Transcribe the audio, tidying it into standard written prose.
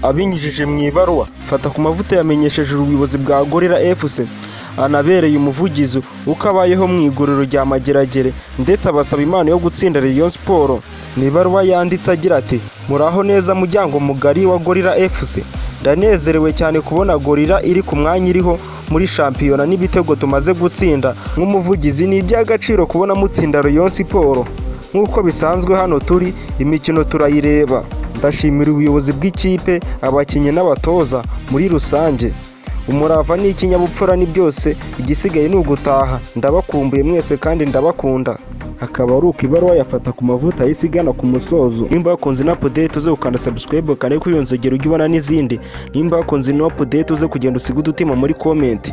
Abinyujije mu ibaruwa, Fatakumavuta yamenyesheje ubuyobozi bwa Gorilla FC anabereye umuvugizi uko abayeho mu iguriro rya Mageragere, ndetse abasaba impano yo gutsinda Rayon Sport. Ni ibaruwa yanditse agira ati: "Muraho neza muryango mugari wa Gorilla FC. Ndanezerewe cyane kubona Gorilla iri ku mwanya iriho muri shampiyona n'ibitego tumaze gutsinda. Nk'umuvugizi, ni iby'agaciro kubona mutsinda Rayon Sport. Nk'uko bisanzwe hano turi, imikino turayireba. Ndashimira ubuyobozi bw'ikipe, abakinnyi n'abatoza muri rusange. Umurava n'ikinyabupfura ni byose, igisigaye ni ugutaha. Ndabakumbuye mwese kandi ndabakunda." Akaba ari uko ibaruwa ya Fatakumavuta yahise igana ku musozo. Nimba wakunze ino update, uze gukanda subscribe kandi kuri iyo nzogera ujye ubona n'izindi. Nimba wakunze ino update, uze kugenda usiga udutima muri comment.